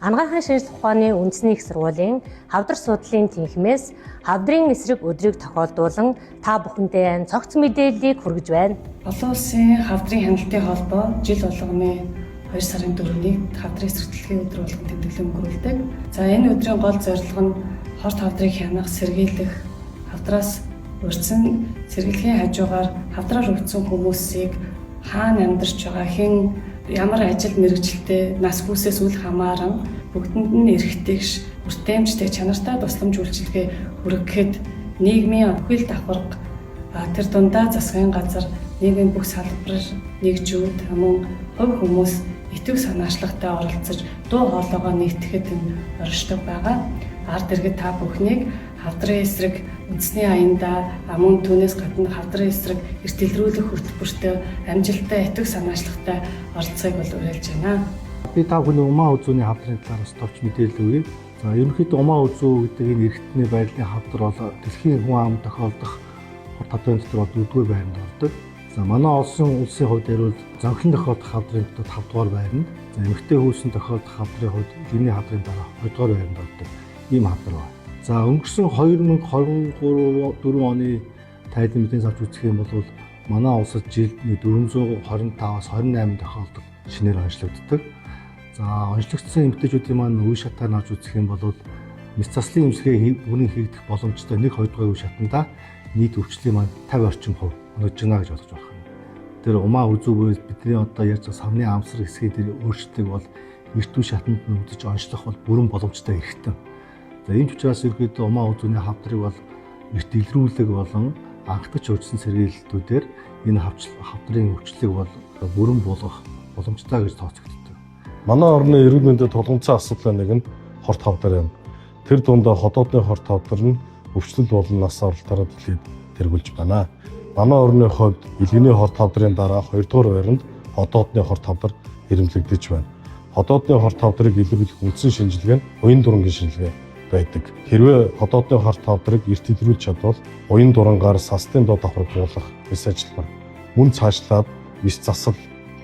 Анагаахын шинжлэх ухааны үндэсний их сургуулийн хавдар судлалын тэнхимээс хавдрын эсрэг өдрийг тохиолдуулан та бүхэндээ цогц мэдээллийг хүргэж байна. Олон улсын хавдрын хяналтын холбоо жил болгоны 2 сарын 4-нийг хавдрын эсрэг дэлхийн өдөр болгон тэмдэглэн өнгөрүүлдэг. За, энэ өдрийн гол зорилго нь хорт хавдрыг хянах, сэргийлэх, хавдраас урьдчилан сэргийлэхийн хажуугаар хавдраар өвдсөн хүмүүсийг хаана амьдарч байгаа, хэн ямар ажил мэргэжилтэй, нас хүүсээс үл хамааран бүгдэнд нь эрхтгш, хүртээмжтэй, чанартай тусламж үйлчилгээ хүргэхэд нийгмийн бүхэл давхарга, тэр дундаа засгийн газар, нийгмийн бүх салбар нэгжүүд, мөн хувь хүмүүс идэвх санаачлагтай оролцож дуу хоолойгоо нэгтгэхэд энэ оршдог байгаа. Ард иргэд та бүхнийг хавдрын эсрэг үндэсний аяндаа, мөн түүнээс гадна хавдрын эсрэг эрт илрүүлэх хөтөлбөртөө амжилттай, идэвх санаачлагтай оролцохыг бол уриалж байна. Би та бүхний умаа үзүүний хавдрын талаар бас товч мэдээлэл өгье. За, ерөнхийдөө умаа үзүү гэдэг энэ эргэтний байрлалын хавдар бол дэлхийн хүн ам тохиолдох хорт хавдрын дотор бол дөрөвдүгээр байранд ордог. За, манай улсын хувьд ярил зонхлон тохиолдох хавдрын дотор 5 дугаар байранд, за, эмэгтэй хүүсэн тохиолдох хавдрын хувьд илгэний хавдрын дараа 2 дугаар байранд ордог ийм хавдар байна. За, өнгөрсөн 2023 4 оны тайлан мэдээс авч үзэх юм бол манай улсад жилд 425-аас 28 тохиолдол шинээр онцлогддог. За, онцлогдсон эмэгтэйчүүдийн маань үе шатаар авч үзэх юм бол мэс заслын эмчилгээ бүрэн хийгдэх боломжтой 1 2 дугаар үе шатанда нийт өвчлөлийн маань 50 орчим хувь оногдож байна гэж ойлгож болох юм. Тэр умаа үзүү буюу бидний одоо ярьж байгаа савны амсар хэсгийн тэр өөрчлөлтийг бол эрт үе шатанд нь үзэж онцлох бол бүрэн боломжтой эрхтэн. За, ийм ч учраас ерөнхийдөө умаа үзүүний хавдрыг бол эрт илрүүлэг болон анхдагч урьдчилан сэргийлэлтүүдээр энэ хавдрын өвчлөлийг бол бүрэн буулгах боломжтой гэж тооцогддог. Манай орны эрүүл мэндэд тулгамдсан асуудлын нэг нь хорт хавдар юм. Тэр дундаа ходоодны хорт хавдар нь өвчлөл болон нас оролтоороо дэлхийд тэргүүлж байна. Манай орны хувьд илгэний хорт хавдрын дараа 2 дугаар байранд ходоодны хорт хавдар эрэмблэгдэж байна. Ходоодны хорт хавдрыг илрүүлэх үндсэн шинжилгээ нь уян дурангийн шинжилгээ байдаг. Хэрвээ ходоодны хорт хавдрыг эрт илрүүлж чадвал уян дурангаар састын доод давхраг буулгах мэс ажиллагаа, мөн цаашлаад мэс засал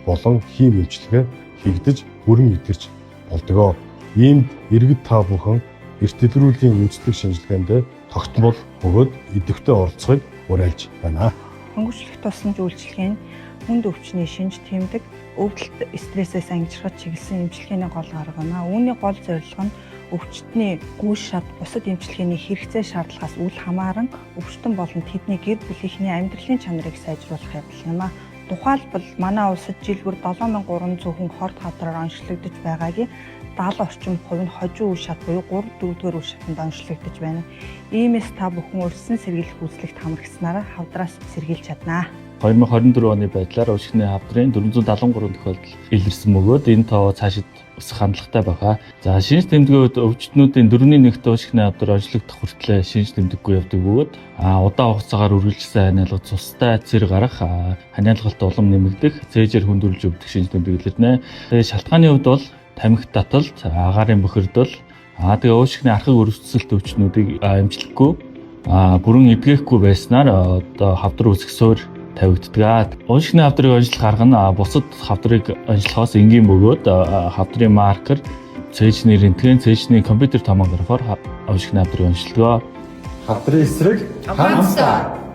болон хийм эмчилгээ хийгдэж бүрэн эдгэрч болдог. Иймд иргэд та бүхэн эрт илрүүлгийн үйлчлэг шинжилгээнд тогтмол бөгөөд идэвхтэй оролцохыг уриалж байна. Хөнгөвчлөх тусламж үйлчилгээ нь хүнд өвчний шинж тэмдэг, өвдөлт, стрессээс ангижрахад чиглэсэн эмчилгээний гол арга юм аа. Үүний гол зорилго нь өвчтний гүйш шат бусад эмчилгээний хэрэгцээ шаардлагаас үл хамааран өвчтөн болон тэдний гэр бүлийнхний амьдралын чанарыг сайжруулах явдал юм аа. Тухайлбал, манай улсад жил бүр 7300 хүн хорт хавдраар онцлогдож байгаагийн 70 орчим хувь нь хожим үе шат буюу 3 4-р үе шатанд онцлогдож байна. Иймээс та бүхэн урьдчилан сэргийлэх үзлэгт хамрагдсанаараа хавдраас сэргийлж чадна. 2024 оны байдлаар уушигны хавдрын 473 тохиолдол илэрсэн бөгөөд энэ тоо цаашид өсөх хандлагатай байгаа. За, шинж тэмдгийн хувьд өвчтнүүдийн 4-ний 1-т уушигны хавдар онцлогдох хүртлээр шинж тэмдэггүй явдаг бөгөөд удаан хугацаагаар үргэлжилсэн ханиалга, цустай цэр гарах, ханиалгалт улам нэмэгдэх, цээжээр хүндрүүлж өвдөх шинж тэмдэг илэрнэ. Тэгээ шалтгааны хувьд бол тамхи таталт, агаарын бохирдол, тэгээ уушигны архаг өргөцсөлт өвчнүүдийг эмчлэхгүй, бүрэн эдгээхгүй байснаар одоо хавдар үүсэх суурь тавигддаг. Уушигны хавдрыг онцлох арга нь бусад хавдрыг онцлохоос энгийн бөгөөд хавдрын маркер, цээжний рентген, цээжний компьютер томографоор уушигны хавдрыг онцлдог. Хавдрын эсрэг хамтдаа.